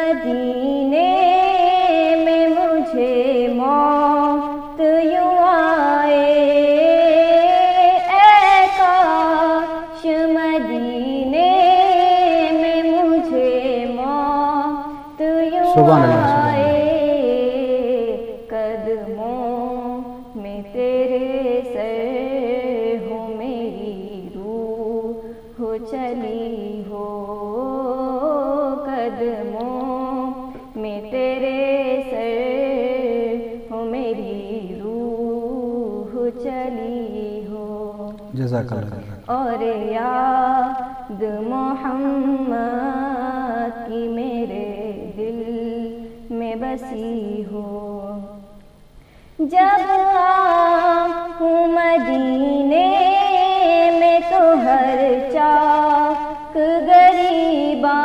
مدینے میں مجھے موت یوں آئے، اے کاش مدینے میں مجھے موت یوں سبحان اللہ، سبحان اللہ۔ آئے۔ قدموں میں تیرے سر ہو، میری روح ہو چلی ہو، قدموں میں تیرے سر ہو، میری روح چلی ہو۔ جزاک اللہ، جزاک اللہ۔ اور یاد محمد کی میرے دل میں بسی ہو۔ جب آؤں مدینے میں تو ہر چاک غریباں،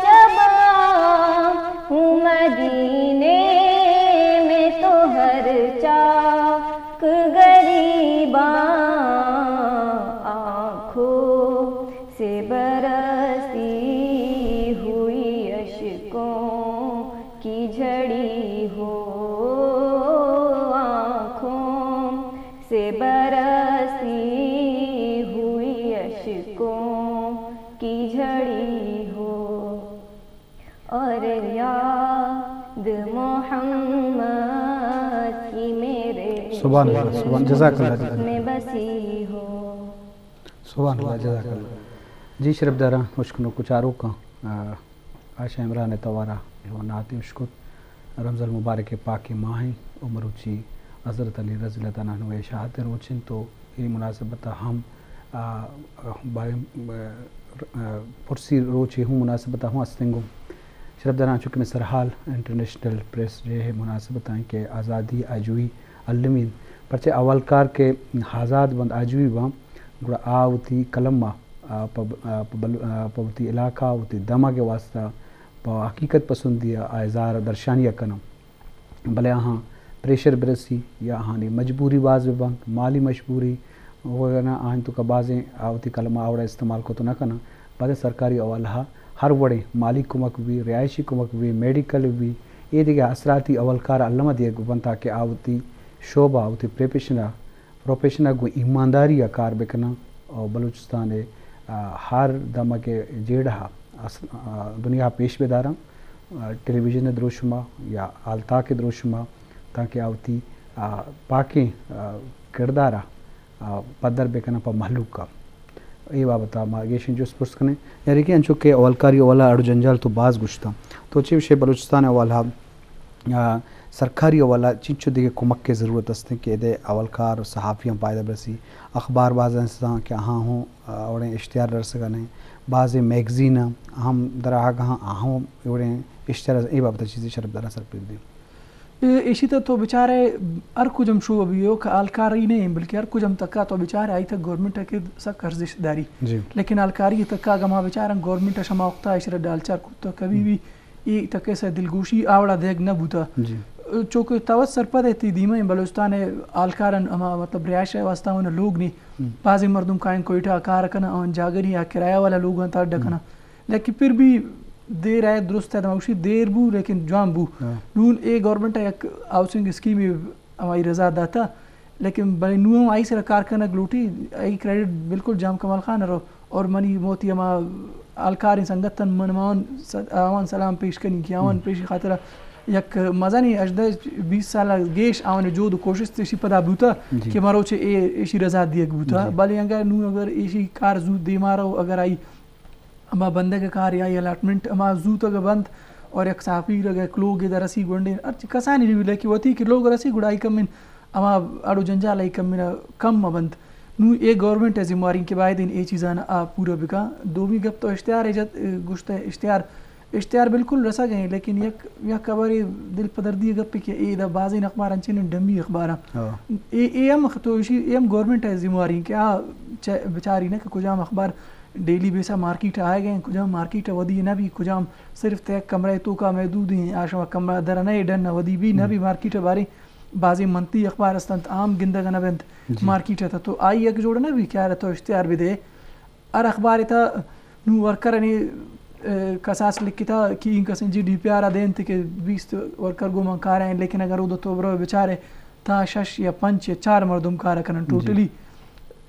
جب آؤں مدینے میں تو ہر چاک غریباں، آنکھوں سے برستی ہوئی اشکوں کی جھڑی ہو، آنکھوں سے برستی ہوئی اشکوں کی جھڑی ہو، اور یاد محمد کی میرے سبحان اللہ، سبحان، جزاک اللہ۔ دل میں بسی ہو۔ سبحان اللہ، جزاک اللہ۔ جی شرپداراں، اشکنوک و چاروکاں، آ، عائشہ عمران ءِ توار ءَ اے وڑ نعتے اشکت۔ رمضان المبارک ءِ پاکیں ماہیں و مروچی حضرت علی رضی اللہ تعالیٰ عنہ ءِ شہادت ءِ روچ انت و اے مناسبت ءَ ہم، آ، باریں، آ، پرسی روچے ہوں مناسبت ءَ ہوں استنگوں۔ شرپداراں، چونکہ مئے سرحال انٹرنیشنل پریس ڈے ءِ مناسبت ءَ کہ آزادی آجوئی المی انت، پرچہ احوالکار کہ آزاد بنت، آجوئی بنت، گڑا آ وتی قلم ءَ، آ، پہ، آ، پہ بل-، آ، پہ وتی علاقہ، وتی دمگ ءِ واستہ، پہ حقیقت پسندی ءَ آ اظہار درشانی ءَ کناں۔ بلے آہاں پریشر برسی یا آہانی مجبوری باز بہ بنت، مالی مجبوری وغیرہ، آہانی توکا بازیں آ وتی قلم ءَ آ وڑا استعمال کت نہ کناں۔ بازیں سرکاری حوالہ ءَ ہر وڑیں مالی کمک بی، رہائشی کمک بی، میڈیکل بی، اے دگہ آسراتی احوالکار ءَ الم ءَ دیگ بنت تاکہ آ وتی شعبہ، وتی پروفیشن ءَ پروفیشن ءَ گوں ایمانداری ءَ کار بہ کناں اور بلوچستان ءِ، آ، ہر دمگ ءِ جیڑہ ءَ اس-، آ، دنیا ءَ پیش بہ داراں، آ، ٹیلی ویژن ءِ دروشم ءَ یا ہالتاک ءِ دروشم ءَ، تانکہ آ وتی، آ، پاکیں، آ، کردار ءَ، آ، پدر بہ کناں پہ مہلوک ءَ۔ اے بابت ءَ ما گیشیں جست پرس کنیں۔ یعنی کہ انچو کہ احوالکاری والا اڑ و جنجال تو باز گوشتاں، تو چے گوشے بلوچستان ءِ حوالہ ءَ آ، سرکاری حوالہ چنچو دگہ کمک ءِ ضرورت است کہ ادے احوالکار و صحافیاں پائدہ برسی۔ اخبار باز استاں کہ آہاں ہوں، آ، وڑیں اشتہار رسگا نہ، بازیں میگزین ہم در آہگاں، آہاں ہوں وڑیں اشتہار، اے بابت چیزے شرپداراں سرپد بی۔ اے، ایشی تہ تو بچارے ہر کجم شو بی ہو کہ احوالکاری نہ بلکہ ہر کجم تکا تو بچارے آئی تہ گورنمنٹ ءَ کہ سک ارزشت داری۔ جی۔ لیکن احوالکاری تکا اگہ ما بچارن گورنمنٹ ءَ شما وقتا اشرا ڈالچار کرتا کبھی بھی اے تکہ سہ دلگوشی آ وڑا دیگ نہ بوتہ۔ جی۔ چونکہ تو وت سرپد ئے تئی دیمہ بلوچستان ءِ احوالکارن ہما مطلب رہائش ءِ واستہ آوان لوگ نی۔ ہم۔ بازیں مردم کائیں کوئٹہ ءَ کار کناں، آوان جاگہ نی یا کرایہ والا لوگاں تہ اڈ ہم۔ کناں۔ لیکن پھر بھی دیر آئے درست ہے، دما گوشی دیر بو لیکن جوان بو۔ ہاں۔ نون اے گورنمنٹ ءَ یک ہاؤسنگ اسکیمے ہمائی رضا داتا، لیکن بلے نوں ہم آئی سرا کار کنگ لوٹی، آئی کریڈٹ بالکل جام کمال خان ءَ رو۔ اور منی موتی ہما احوالکاریں سنگت ان، من ہما آوان س-، آوان سلام پیش کنی کہ آوان ہم۔ پیشی خاطر یک مزنی ہژدہ بیست سال گیش آوان جہد و کوشست ایشی پدا بوتا جی۔ کہ مروچے اے ایشی رضا دیگ بوتا۔ جی۔ بلے انگا نوں اگر ایشی کار زود دیما رو، اگر آئی ہما بندگ ءِ کار یا الاٹمنٹ ہما زوت اگہ بنت اور یک صحافی اگہ کلوگ ءَ رسی گونڈیں ہرچی کسانی بھی، لیکن وتی کلوگ رسی گڑا آئی کمین ہما اڑ و جنجال آئی کمین کم مہ بنت۔ نوں اے گورنمنٹ ءِ ذمہ واری کہ باید ایں اے چیزاں آ پورا بکا۔ دومی گپ تو اشتہار ءِ جت، گوشتہ اشتہار، اشتہار بالکل رسگ ءَ ایں، لیکن یک، یک خبرے دل پدردی ءِ گپے کہ اے دا بازیں اخبار انچیں ڈمی اخبار آں۔ ہاں۔ اے، اے ہم تو ایشی، اے ہم گورنمنٹ ءِ ذمہ واری کہ آ چہ بچاری نہ کہ کجام اخبار ڈیلی بیس ءَ مارکیٹ ءَ آئیگ ءَ ایں، کجام مارکیٹ ءَ ودی نہ بی، کجام صرف تہ یک کمرہ ءِ توکا محدود ایں، آ شما کمرہ در نہ اے ڈن ءَ ودی بی نہ بی، مارکیٹ ءَ باریں بازیں منطقی اخبار است انت، عام گندگ ءَ نہ بنت۔ جی۔ مارکیٹ ءَ تہ تو آئی یک جوڑ نہ بی کہ آرا تو اشتہار بدے۔ ہر اخبار ءِ تہ نوں ورکرانی کساس لکھتا کہ این کسیں جی ڈی پی آر ءَ دینت کہ بیست ورکر گوں من کار ءَ ایں، لیکن اگر اود ءَ تو برو بچارے تا شش یا پنچ یا چار مردم کار ءَ کنن ٹوٹلی۔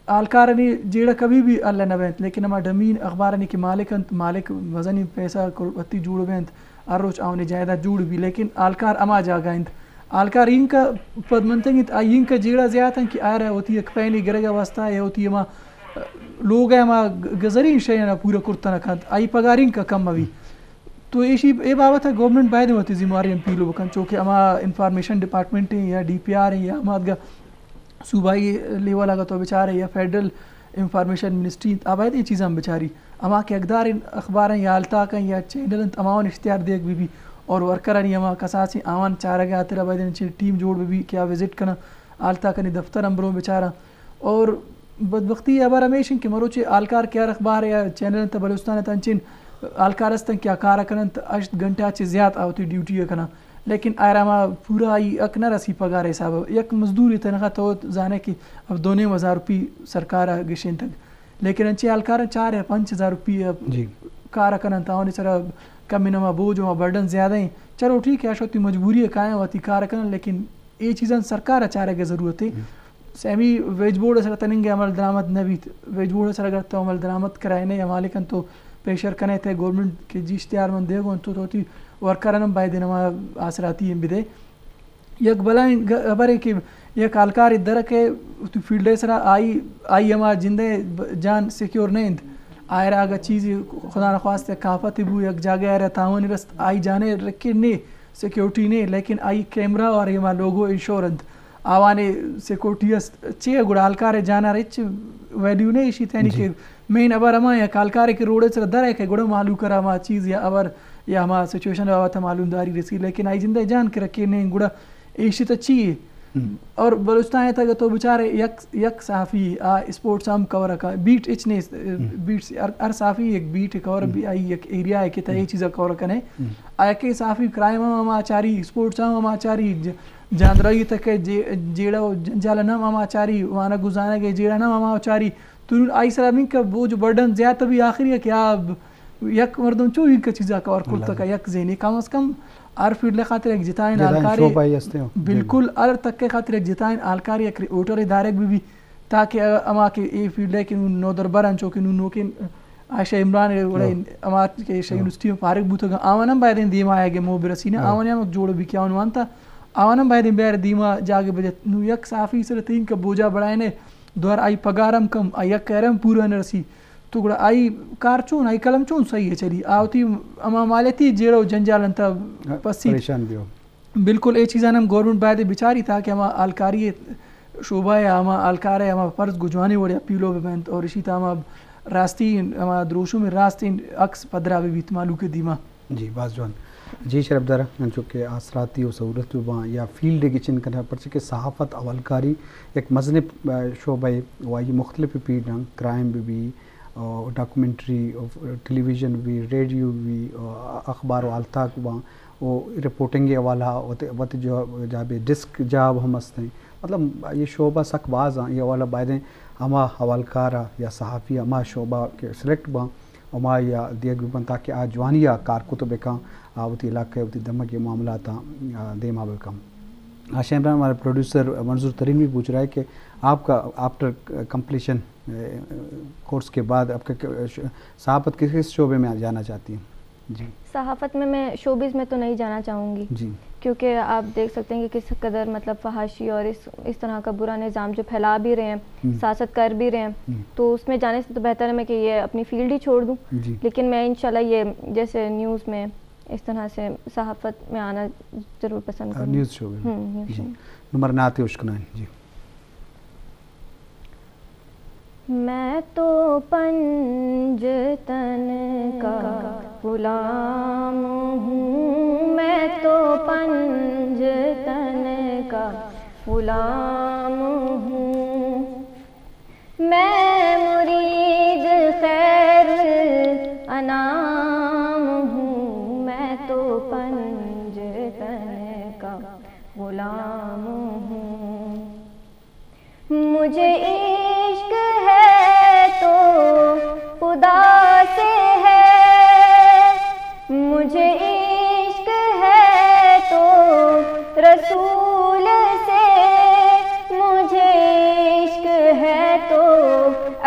آلکارانی جیڑہ کبھی بھی حل نہ بنت، لیکن ہما ڈمین اخبارانی کہ مالک انت، مالک مزنیں پیسہ کروڑپتی جوڑ بنت، ہر روچ آوانی جائیداد جوڑ بی، لیکن آلکار ہما جاگہ انت۔ آلکار اینکا پدمنتگ انت، آئی اینکا جیڑہ زیات انت کہ آئرا وتی یک پینی گرگ ءِ واسطہ یا وتی ہما لوگ ءِ ہما گزریں شیانا پورا کرتہ نہ کنت، آئی پگار اینکا کم بی۔ تو ایشی، اے بابت ءَ گورنمنٹ باید وتی ذمہ داری ہم پیلو بکن، چونکہ ہما انفارمیشن ڈپارٹمنٹ ایں یا ڈی پی آر ایں یا ہما دگہ صوبائی لیول ءَ اگاں تو بچارے یا فیڈرل انفارمیشن منسٹری انت، آ باید اے چیزاں بچاری۔ ہما کہ حقدار اخبار ایں یا الطاق ایں یا چینل انت، ہماوان اشتہار دیگ بہ بی اور ورکرانی ہما کساسیں آوان چارگ ءِ ہاترا باید انچیں ٹیم جوڑ بہ بی کہ آ وزٹ کناں، الطاقانی دفتر ہم برو بچاراں۔ اور بدبختی ءِ ہبر ہمیش انت کہ مروچی آلکار کہ ہر اخبار یا چینل انت بلوچستان ءِ تہ انچیں آلکار است انت کہ آ کار ءَ کن انت، ہشت گھنٹہ ءَ چہ زیات آ وتی ڈیوٹی ءَ کناں، لیکن آئرا ہما پورا آئی حق نہ رسی پگار ءِ حساب ءَ۔ یک مزدور ءِ تنخواہ تو زانے کہ اب دو نیم ہزار روپی سرکار ءَ گشینتگ، لیکن انچیں آلکار چار یا پنچ ہزار روپی ءَ جی۔ کار ءَ کن انت، آوانی سرا کمیں ہما بوجھ ءُ برڈن زیادہ ایں۔ چلو ٹھیک ہے، آ شہ وتی مجبوری ءَ کایاں، وتی کار ءَ کناں، لیکن اے چیزاں سرکار ءَ چارگ ءِ ضرورت ہے۔ سیمی ویج بورڈ ءِ سرا تننگے عمل درآمد نہ بیت۔ ویج بورڈ ءِ سرا اگر تو عمل درآمد کرائینے یا مالکن تو پریشر کنے تہ گورنمنٹ کہ جی اشتہار من دیگ ءَ انت، تو وتی ورکران ہم باید ہما آسراتی ہم بدے۔ یک بلائیں گ-، ہبرے کہ یک ہالکارے درکے وتی فیلڈ ءِ سرا آئی، آئی ہما جند ءِ ب-، جان سیکیور نہ انت۔ آئرا اگہ چیزے خدا نخواستہ کافتے بو، یک جاگہ آئرا تاوانی رست، آئی جان ءِ رکے نے، سیکیورٹی نے، لیکن آئی کیمرہ اور ہما لوگو انشور انت۔ آوانی سیکورٹی است، چے گڑا ہالکار ءِ جان ءَ ہچ ویلیو نہ ایشی تھنی جی۔ کہ مین ہبر ہما یک ہالکارے کہ روڈ ءِ سرا در ءَ کہ گڑا مہلوک ءَ را ہما چیز یا ہبر یا ہما سچویشن ءِ بابت ءَ معلومداری رسی، لیکن آئی جند ءِ جان کہ رکے نے گڑا ایشی تہ چی؟ ہم۔ اور بلوچستان ءِ تہ اگہ تو بچارے یک، یک صحافی آ اسپورٹس ہم کور کا، بیٹ اچ نے، ہم۔ بیٹس ہر، ہر صحافی یک بیٹ کور ہم۔ بی آئی یک ایریا ہے کہ تہ اے ہم۔ چیزا کور کنے۔ ہم۔ آ یکیں صحافی کرائم ہم ہما چاری، اسپورٹس ہم ہما چاری، ج-، جاندرائی تک ءِ جے-، جیڑہ و جنجال ہم ہما چاری، وانگ و زانگ ءِ جیڑہ ہم ہما چاری۔ تو نون آئی سرا ہمینکہ بوجھ و برڈن زیات بی آخری ءَ کہ آ ب-، یک مردم چو اینکہ چیزا کور کرتگ، یک ذہنی کم از کم ہر فیلڈ ءِ خاطر یک جتائیں جتائیں ہالکارے، شعبہ ای ہستے ہو۔ بالکل ہر تک ءِ خاطر یک جتائیں ہالکارے یک ریپورٹرے دارگ بی بی تاکہ ہما کہ اے فیلڈ ءِ کہ نون نودربر انچو کہ نون نوکیں عائشہ عمران ءِ وڑیں ہما کہ ایشاں یونیورسٹی ءَ فارغ بوتگ، آوان ہم باید ایں دیما آیگ ءِ موہ برسیناں، آوان ہم جوڑ بی کہ آوان وانتا، آوان ہم باید ایں بیار دیما جاگہ بدیت۔ نو یک صحافی سر تئیں کہ بوجا بڑائینے، دوار آئی پگار ہم کم، آئی یک کار ہم پورا نہ رسی۔ تو گڑا آئی کار چون، آئی قلم چون صحیح ہے چلی؟ آ وتی ہما مالیتی جیڑہ و جنجال انت پسی۔ پریشان بیو۔ بالکل، اے چیزاں ہم گورنمنٹ باید بچاری تاکہ ہما ہالکاری شعبہ ءِ ہما ہالکار ءِ ہما فرض گوں جوانیں وڑے ءَ پیلو بہ بنت اور اشی تہ ہما راستیں، ہما دروشم ءِ راستیں عکس پدرا بہ بیت مہلوک ءِ دیما۔ جی، باز جوان۔ جی شرفدار، انچو کہ آسراتی و سہولت بہ باں یا فیلڈ ءِ گچین کنگ، پرچہ کہ صحافت ہالکاری یک مزنیں، آ، شعبہ ءِ و آئی مختلف فیلڈاں، کرائم بہ بی، آ، ڈاکومنٹری، آ، ٹیلی ویژن بہ بی، ریڈیو بہ بی، آ، اخبار و ہالتاک باں، و رپورٹنگ ءِ حوالہ وت، وت جواب، جابے ڈیسک جاب ہم ہستیں۔ مطلب، یہ شعبہ سک باز ہیں، یہ حوالہ بایدیں ہما حوالکار یا صحافی ہما شعبہ کہ سلیکٹ باں، ہما یا دیگ بہ بنت تاکہ آ جوانی آ کار کت بکن، آ وتی علاقہ، وتی دمگ ءِ معاملاتاں، آ، دیما بکن۔ عائشہ عمران، ہمارے پروڈیوسر منظور ترین بھی پوچھ رہا ہے کہ آپ کا آفٹر کمپلیشن، اے، کورس کے بعد آپ کا ک-، ش-، صحافت کس، کس شعبے میں جانا چاہتی ہیں؟ جی۔ صحافت میں میں شوبز میں تو نہیں جانا چاہوں گی۔ جی۔ کیونکہ آپ دیکھ سکتے ہیں کہ کس قدر مطلب فحاشی اور اس، اس طرح کا برا نظام جو پھیلا بھی رہے ہیں، ہم۔ سیاست کر بھی رہے ہیں، ہم۔ تو اس میں جانے سے تو بہتر ہے میں کہ یہ اپنی فیلڈ ہی چھوڑ دوں۔ جی۔ لیکن میں انشاءاللہ یہ جیسے نیوز میں اس طرح سے صحافت میں آنا ضرور پسند آ، کروں۔ نیوز شو میں۔ ہم، نیوز جی۔ شو میں۔ نمبر نعت اشکنائیں۔ جی۔ میں तो पंजतन का गुलाम हूँ, मैं तो पंजतन का गुलाम हूँ। मैं मुरीद खैर अनाम हूँ, मैं तो पंजतन का गुलाम हूँ। मुझे इश्क है तो खुदा से है,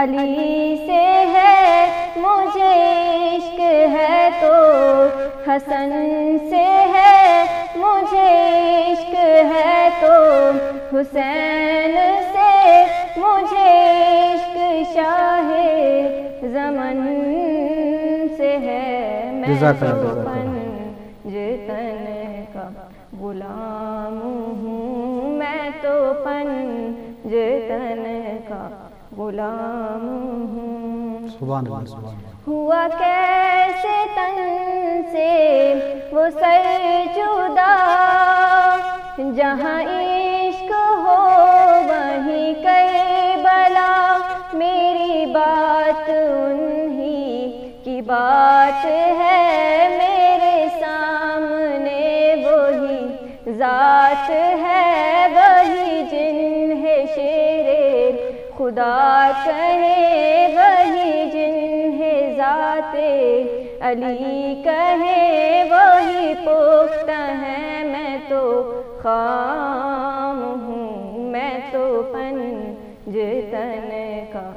علی سے ہے مجھے عشق، ہے تو حسن سے ہے مجھے عشق، ہے تو حسین سے مجھے عشق، شاہ زمن سے ہے۔ میں جزاک تو اللہ، جزاک اللہ۔ پنجتن کا غلام ہوں، میں تو پنجتن کا غلام ہوں۔ سبحان اللہ، سبحان اللہ۔ ہوا کیسے تن سے وہ سر جدا، جہاں عشق ہو وہیں کربلا، میری بات انہیں کی بات ہے، میرے سامنے وہی ذات ہے، وہی جنہیں شیر خدا کہیں، وہی جنہیں ذات علی کہیں، وہی پختہ ہیں۔ میں تو خام ہوں، میں تو پنجتن کا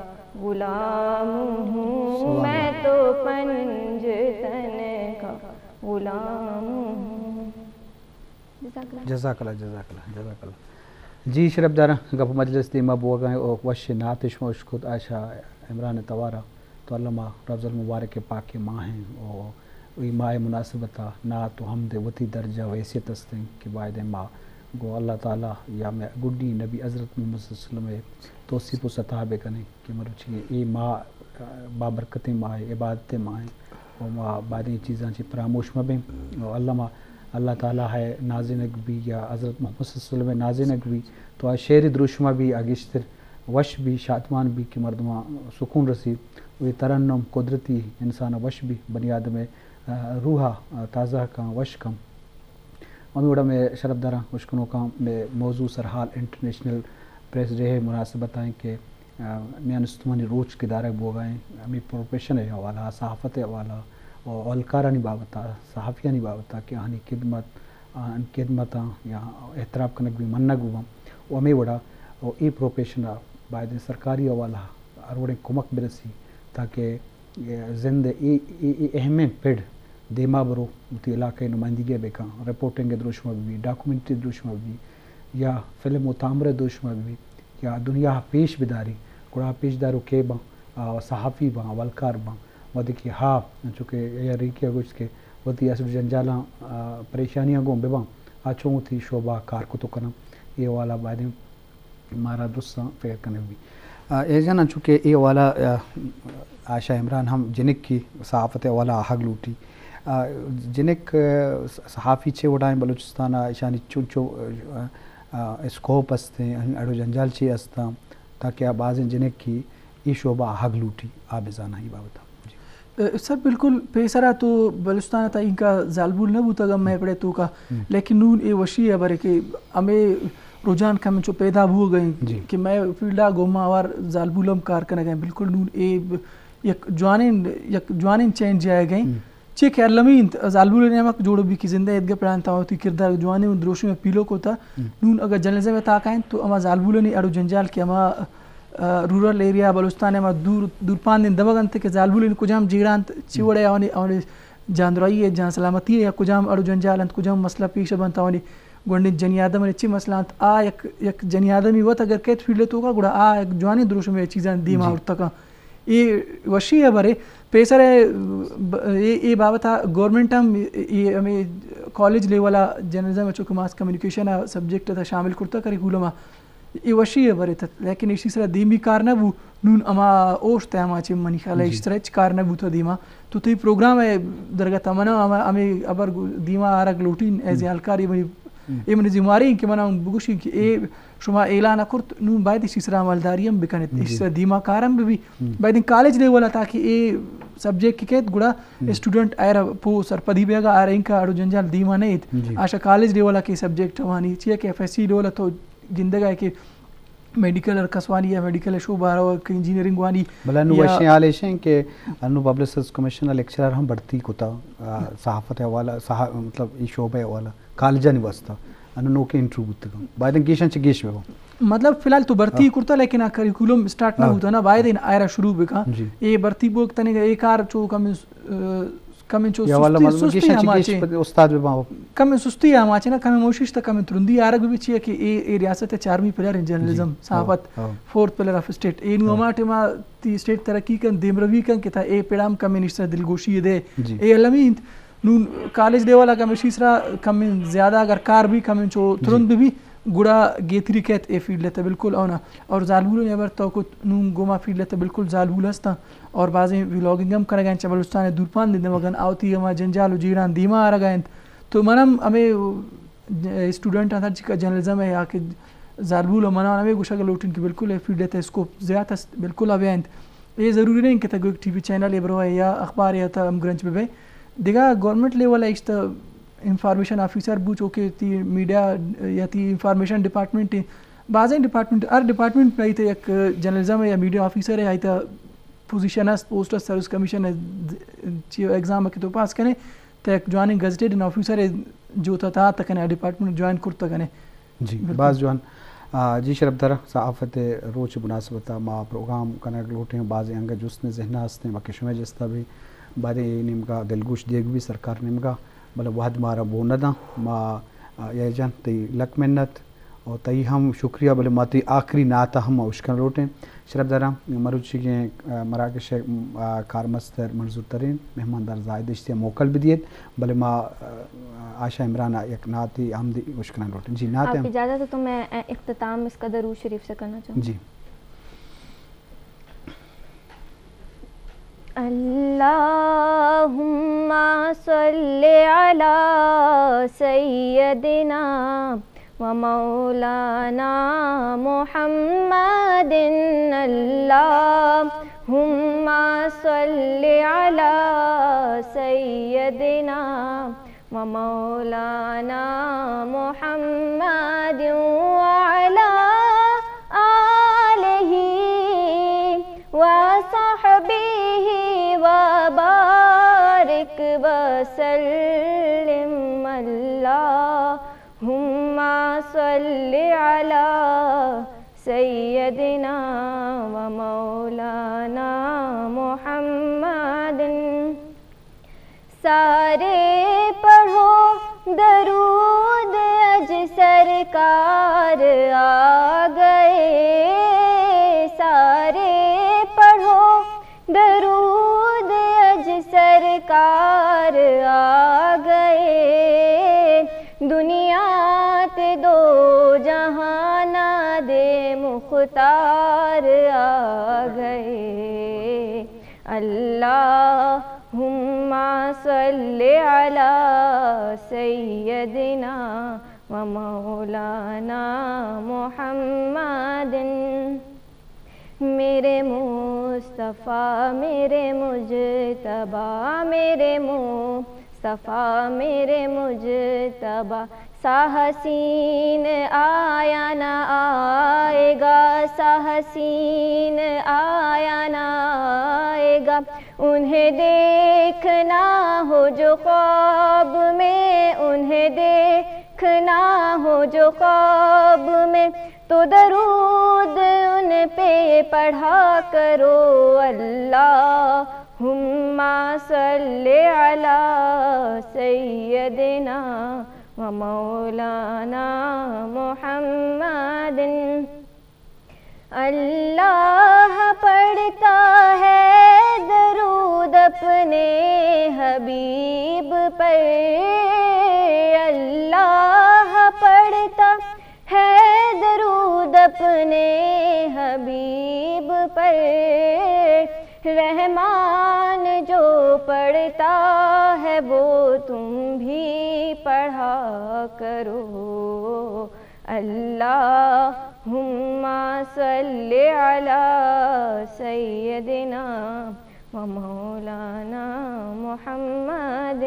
غلام ہوں، سبحان اللہ۔ میں تو پنجتن کا غلام ہوں۔ جزاک اللہ۔ جزاک اللہ، جزاک اللہ، جزاک اللہ۔ جی شرپداراں، گپ مجلس دیما بوگا ایں او وش نعت شما اشکت، آ شاہ عمران توارا۔ تو علامہ رمضان المبارک پاک ماہ ایں او ای ماہ مناسبتا نعت و حمد وتی درجہ و حیثیت استیں کہ باید ما گو اللہ تعالی یا میں گڈی نبی حضرت محمد صلی اللہ علیہ وسلم توصیف و سطح بکنیں کہ مروچی اے ماہ، آ، بابرکتیں ماہ، عبادتیں ماہ ایں و ما باید ایں چیزاں چی فراموش مہ بیں۔ و اللہ ما، اللہ تعالی ہے نازینگ بی یا حضرت محمد صلی اللہ علیہ وسلم نازینگ بی تو آ شعر دروشما بی آ گیشتر وش بی، شادمان بی کہ مردماں سکون رسی۔ و اے ترنم قدرتی انسان وش بی، بنی آدم، آ، روحا، آ، تازہ کن، وش کن۔ ہمے وڑا مئے شرپداراں، اشکنوکاں، مئے موضوع سرحال انٹرنیشنل پریس ڈے ء مناسبت ء انت کہ، آ، میان استمانی روچ کہ دارگ بوگا انت، ہمے پروفیشن ء حوالہ ء، صحافت ء حوالہ ء، و اہلکارانی بابت ء، صحافیانی بابت ء کہ آہانی خدمت، آہانی خدمتاں یا اعتراف کنگ بی، منگ بباں، و ہمے وڑا و اے پروفیشن ء باید انت سرکاری حوالہ ء ہر وڑیں کمک برسی تاکہ زند ء اے، اے، اے اہمیں پڑ دیما برو، وتی علاقہ ء نمائندگی ء بکن، رپورٹنگ ء دروشم ء بہ بی، ڈاکومنٹری دروشم ء بہ بی، یا فلم و تامر ء دروشم ء بہ بی، یا دنیا ء پیش بداری، گڑا پیش دارو کے باں، آ، صحافی باں، اولکار باں، وھدے کہ ہا، انچو کہ اے ریکی ء گوشت کہ وتی اسڈ جنجالاں، آ، پریشانیاں گوں بباں، آ چوں وتی شعبہ ء کار کتو کناں، اے حوالہ ء بایدیں مارا درستاں فکر کنگ بیت۔ آ، اے جان، انچو کہ اے حوالہ، آ، آ شاہ عمران ہم جنک کی صحافت ء حوالہ آہگ لوٹی۔ آ، جنک، آ، صحافی چے وڑائیں بلوچستان ء ایشانی چنچو، آ، آ، اسکوپ استیں، اڑ و جنجال چے استاں، تاکہ آ بازیں جنک کی اے شعبہ آہگ لوٹی، آ بزاناں اے بابت ء۔ جی۔ سر، بالکل پیسرا تو بلوچستان ء تھا اینکا زالبول نہ بوتگ ء مئے پڑے توکا، لیکن نون اے وشی ء برے کہ ہمے رجحان کمنچو پیدا بوگ ء انت کہ مئے فیلڈ ء گوما ہوار زالبول ہم کار کنگ ء انت۔ بالکل نون اے یک جوانیں، یک جوانیں چینج آئیگ ء انت۔ چے کہ المی انت زالبول نیمک جوڑ بی کہ زندہ ادگہ پڑان تا وتی کردار جوانیں و دروشم پیلو کو تا۔ نون اگر جرنلزم ء تاکا انت تو ہما زالبولانی اڑ و جنجال کہ ہما آ، رورل ایریا بلوچستان ء ما دور، دورپاندیں دمگ انت کہ زالبولانی کجام جیڑہ انت، چی وڑے آوانی، آوانی جاندرائی ء جان سلامتی ء یا کجام اڑ و جنجال انت، کجام مسئلہ پیش بنت، آوانی گونڈیں جنی آدم ء چی مسئلہ انت، آ یک، یک جنی آدمی وت اگر کیت فیلڈ ء توکا گڑا آ یک جوانیں دروشمے چیزاں دیما آورتگ انت۔ اے وشی ء برے پیسر ء ب-، اے، اے بابت ء گورنمنٹ ہم اے، اے ہمے کالج لیول ء جرنلزم ء چونکہ ماس کمیونیکیشن ء سبجیکٹ ء تھا شامل کرتگ کریکولم ء۔ اے وشی ء برے تت، لیکن ایشی سرا دیمی کار نہ بو۔ نون ہما اوشت ء ہما چہ منی خیال ء ایشی سرا ہچ کار نہ بوت دیما۔ تو تئی پروگرام ء درگت ء من ء ہما، ہمے ہبر گو-، دیما آرگ لوٹین ایز اے ہلکار، اے منی، اے منی ذمہ واری انت کہ من ء بگوشین کہ اے شما اعلان ء کرت، نون باید ایشی سرا عملداری ہم بکنیت، ایشی سرا دیما کار ہم ببی۔ باید انت کالج لیول ء تاکہ اے سبجیکٹ کہ کیت گڑا اسٹوڈنٹ آئرا پو سرپدی بیگا، آئرا انکا اڑو جنجال دیما نہ ایت۔ آشا کالج لیول ء کہ سبجیکٹ وانی، چیا کہ ایف ایس سی لیول ء تو گندگ ء کہ میڈیکل ہر کس وانی یا میڈیکل ء شعبہ ء روگ، انجینئرنگ وانی۔ بلے انو یا وشیں حال ایش انت کہ انو پبلک سروس کمیشن ء لیکچرر ہم بھرتی کتا، آ، صحافت ء حوالہ، صحا-، مطلب ای شعبہ ء حوالہ کالجانی واسطہ انو نوکیں انٹرویو بوتگ انت۔ باید انت گیشاں چہ گیش بہ بنت۔ مطلب فی الحال تو بھرتی ہاں۔ کرتا، لیکن آ کریکولم اسٹارٹ نہ ہاں۔ بوتا نا، باید ان آئرا شروع بکا۔ جی۔ اے بھرتی بوگ تنگا، اے کار چو کمیں، آ، کمیں چو یہ والا سستی، مضمون سستی گیشا چہ ہما گیش چے۔ پد استاد بہ باں۔ کمیں سستی ہما چے نا، کمیں موشش تا کمیں ترندی آرگ بہ چیا کہ اے، اے ریاست چارمی پلر ہیں جرنلزم، جی۔ صحافت، ہاں، ہاں۔ Fourth pillar of state. اے نو ہاں۔ ہما ٹائما تی اسٹیٹ ترقی کن، دیمروی کن کہ تا اے پڑام کمیں نشتہ دلگوشی دے۔ جی۔ اے المی انت۔ نون کالج لیول ء کمشی سرا کمیں زیادہ اگر کار بھی کمیں چو جی۔ ترند بھی گڑا گیتری کہت اے فیلڈ ء تہ بالکل اونا۔ اور زالبولانی ہبر تو کت نون گوما فیلڈ ء تہ بالکل زالبول ہستاں اور بازیں ولاگنگ ہم کنگا انت، چہ بلوچستان ء دورپان دے دمگن آوتی ہما جنجال و جیڑان دیما آرگا انت۔ تو من ہم ہمیں اسٹوڈنٹ آں ہرچی کہ جرنلزم ء یا کہ زالبول ء منان ہمیں گوشگ لوٹیں کہ بالکل اے فیلڈ ء تہ اسکوپ زیات است، بالکل ء بیا انت۔ اے ضروری نہیں کہ تہ گوک ٹی وی چینل ء بروئے یا اخبار ء تہ ہم گرنچ بہ بئے۔ دگہ گورنمنٹ لیول ء اشتہ انفارمیشن آفیسر بو، چو کہ تی میڈیا یا تی انفارمیشن ڈپارٹمنٹ ء، بازیں ڈپارٹمنٹ، ہر ڈپارٹمنٹ ء آئی تہ یک جرنلزم ء یا میڈیا آفیسر ء آئی تہ پوزیشن است، پوسٹ است، سروس کمیشن ء چی ایگزام ء کہ تو پاس کنے تہ یک جوانیں گزٹڈ آفیسر ء جو تہ تہ کنے، ڈپارٹمنٹ جوائن کرتہ کنے۔ جی، بالکل۔ باز جوان۔ آ، جی شرپ در، صحافت روچ مناسبت ما پروگرام کنگ لوٹیں، بازیں انگہ جست نے ذہن ہستیں، باقی شمئے جستا بھی بارے نیمگا دلگوش دیگ بھی سرکار نیمگا، بلے وہد مارا بو نہ داں۔ ما، آ، یہ جان تئی لک منت اور تئی ہم شکریہ، بلے ما تئی آخری نعت ہم اشکن لوٹیں۔ شرپ دراں مروچیگیں، آ، مراگش ء، آ، کارمستر منظور ترین مہماندار زاہد اشتی ء موکل بدیت، بلے ما، آ، آشا عمران ء یک نعتے ہم دی اشکنان لوٹیں۔ جی، نعت آپ ہم۔ اجازت ہو تو میں اختتام اس کا درود شریف سے کرنا چاہوں۔ جی۔ اللهم صل على سيدنا ومولانا محمد، اللهم صل على سيدنا ومولانا محمد وعلى آله وصحبه وبارك وسلم، اللهم صل على سيدنا ومولانا محمد۔ سارے پڑھو درود اج سرکار آ گئے، سارے پڑھو درود اج سرکار آ گئے، دنیا تے دو جہاناں دے مختار آ گئے۔ اللهم صل على سيدنا ومولانا محمد۔ میرے مصطفیٰ، میرے مجتبیٰ، میرے مصطفیٰ، میرے مجتبیٰ، سا حسین آیا نہ آئے گا، سا حسین آیا نہ آئے گا۔ انہیں دیکھنا ہو جو خواب میں، انہیں دیکھنا ہو جو خواب میں، تو درود ان پہ پڑھا کرو۔ اللهم صل على سيدنا ومولانا محمد۔ اللہ پڑھتا ہے درود اپنے حبیب پر، اللہ پڑھتا ہے درود اپنے حبیب پر، رحمان جو پڑھتا ہے وہ تم بھی پڑھا کرو۔ اللهم صل على سيدنا ومولانا محمد۔